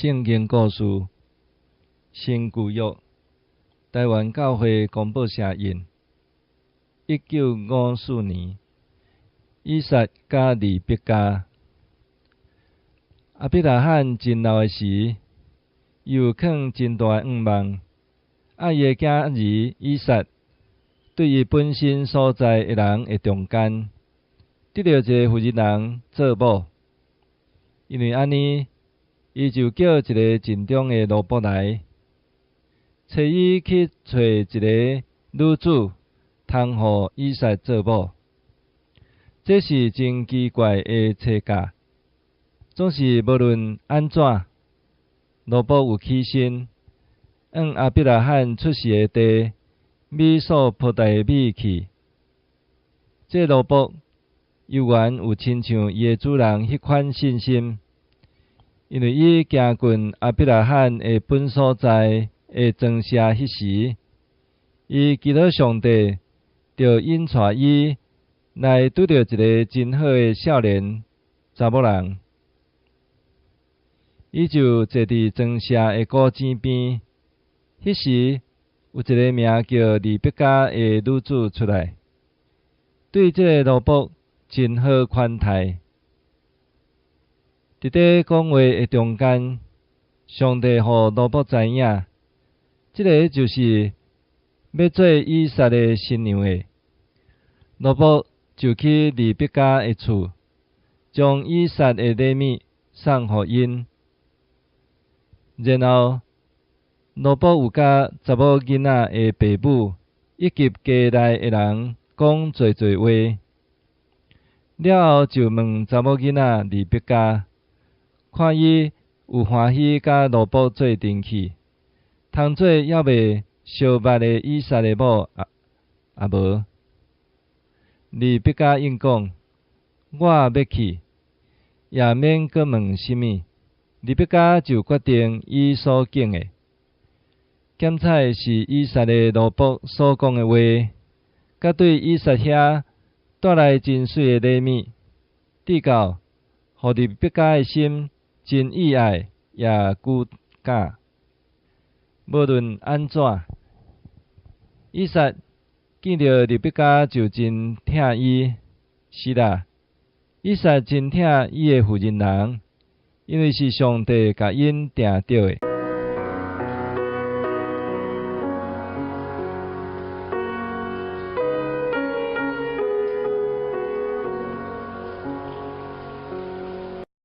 聖經故事，新舊約，臺灣教會公報社印，1954年，以撒佮利百加。亞伯拉罕真老的時，伊有囥真大的願望，愛伊的囝兒以撒，對伊本身所在的人的中間，得著一个婦人人做某。因為按呢，伊就叫一个陣中的奴僕來，揣伊去揣一个女子，通予以撒做某。這是真奇怪的差價。總是無論按怎，奴僕有起身，往亞伯拉罕出世的地美索不達米去。這奴僕猶原有親像伊的主人彼款信心，因為伊行近亞伯拉罕的本所在的莊舍彼時，伊祈禱上帝，就引帶伊來拄著一个真好的少年查某人。伊就坐佇莊舍的古井邊，彼時有一个名叫利百加的女子出來，對這个奴僕真好款待。佇咧講話的中間，上帝予奴僕知影，這个就是欲做以撒的新娘的。奴僕就去利百加的厝，將以撒的禮物送予𪜶。然後，奴僕有佮查某囡仔的爸母以及家內的人講濟濟話，了後就問查某囡仔利百加，看伊有歡喜佮奴僕做陣去，通做猶未相捌的以撒的某抑無？利百加應講：我欲去，也免閣問啥物。利百加就決定伊所揀的，檢採是以撒的奴僕所講的話，佮對以撒遐帶來真媠的禮物，直到予利百加的心真意愛也勇敢。無論按怎，以撒見著利百加就真疼伊，是啦，以撒真疼伊的婦人人，因為是上帝共𪜶訂著的。